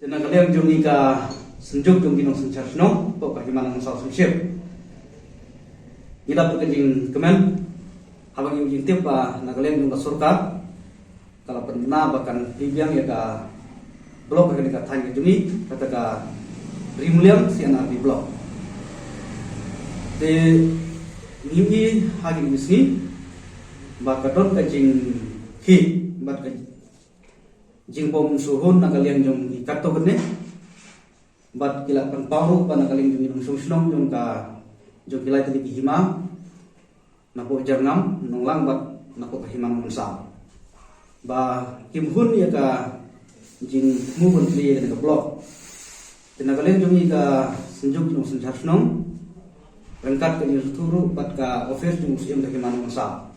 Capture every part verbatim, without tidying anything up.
Na ka liang jong ngi ka Synjuk jong ki Nongsynshar Shnong, to ka Hima Nongmynsaw Sumship, ngi dap ka jingkmen haba ngi tip ba na ka liang jong ka sorkar ka la pynbna ba kan plie biang ïa ka block ha kane ka thaiñ ka jong ngi, kata ka Ri Muliang C and RD block. Te ngi ïohi ha kine ki sngi ba ka don ka jingkhih bad ka jingbym sngewhun na ka liang jong ki katto katne. Bad ki la pynpaw ruh ba na ka liang jong ki nongshong shnong jong ka, jong ki lai tylli ki hima, napoh Jyrngam, Nonglang bad napoh ka Hima Nongmynsaw, ba kim hun ïa ka jingthmu ban plie ïa kane ka block. Te na ka liang jong ngi ka Synjuk ki Nongsynshar Shnong, ryngkat ka jingsngewthuh ruh bad ka office jong u Syiem ka Hima Nongmynsaw,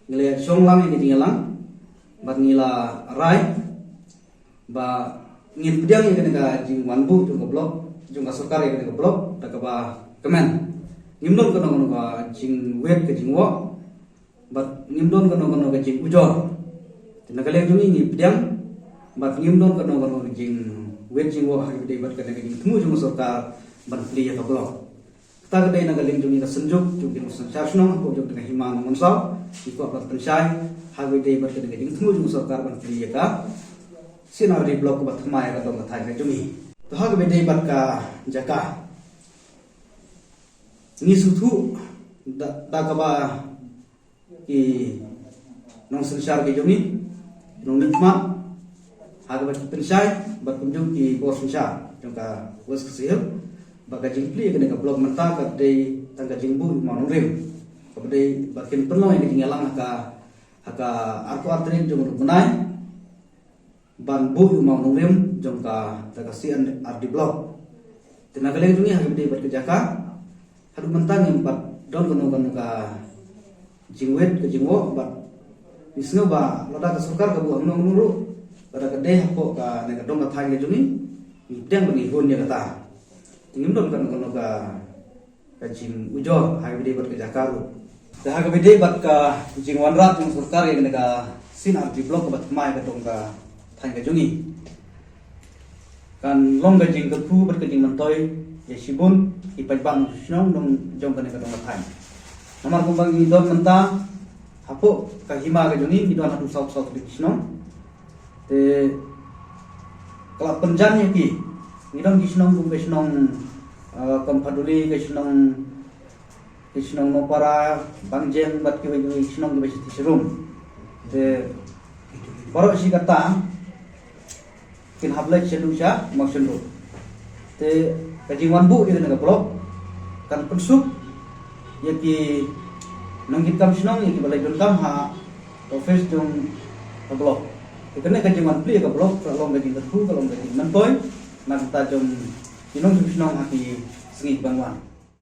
ngi la shong lang ïa ka jingïalang bad ngi la rai ba ngin pdiang ïa kane ka jingwan buh jong ka block, jong ka sorkar ïa kane ka block da kaba kmen. Ngim don kano kano ka jingwit ka jingwoh bad ngim don kano kano ka jingujor. Te na ka liang jong ngi ngi pdiang bad ngim don kano kano ka jingwit jingwoh ha kaba ïadei bad kane ka jingthmu jong ka sorkar ban plie ïa ka block. Kata ka dei na ka liang jong ngi ka Synjuk jong ki Nongsynshar Shnong hapoh jong ka Hima Nongmynsaw, ngi kwah ban pynshai ha kaba ïadei bad kane ka jingthmu jong ka sorkar ban plie ïa ka C and RD block kaba thymmai ha ka dong ka thaiñ ka jong ngi. To ha kaba ïadei bad ka jaka, ngi sngewthuh da, da kaba ki nongsynshar ki jong ngi, ki nongmihkhmat, ha kaba ki pynshai bad kumjuh ki bor synshar jong ka West Khasi Hills, ba ka jingplie kane ka block mynta ka dei tang ka jingbuh ïa u mawnongrim, kaba dei ba kin pynlong ïa ka jingïalang ha ka, ha ka arphew ar tarik jong u bnai, ban buh ïa u mawnongrim jong ka da ka C and RD block. Te na ka liang jong ngi ha kaba ïadei bad ka jaka, haduh mynta ngim pat don kano kano ka jingwit ka jingwoh bad ngi sngew ba lada ka sorkar ka buh hangno hangno ruh, lada ka dei hapoh kane ka dong ka thaiñ ka jong ngi, ngi pdiang ba ngi hun ïa kata. Te ngim don kano kano ka ka jingujor ha kaba ïadei bad ka jaka ruh. Te ha kaba ïadei bad ka jingwanrah jong sorkar ïa kane ka C and RD block kaba thymmai ha ka dong ka thaiñ ka jong ngi, kan long ka jingkyrkhu bad ka jingmyntoi ïa shibun ki paidbah nongshong shnong jong kane ka dong ka thaiñ. Namar kumba ngi don mynta hapoh ka hima ka jong ngi, ngi don haduh saw saw tylli ki shnong. Te ka la pynjan ïa ki, ngi don ki shnong kum ka shnong, eh, Komphaduli, ka shnong, ka shnong Nopara, Bangjeng bad kiwei kiwei ki shnong kiba shi ti shi rum. Te baroh shi katta kin hap leit sha Mawshynrut. Te ka jingwan buh ïa kane ka block kan pynsuk ïa ki nongkitkam shnong, ïa kiba leit donkam ha office jong ka block. Te kane ka jingwan plie ka block ka long ka jingkyrkhu, ka long ka jingmyntoi na ka bynta jong ki nongshong shnong ha ki sngi ban wan.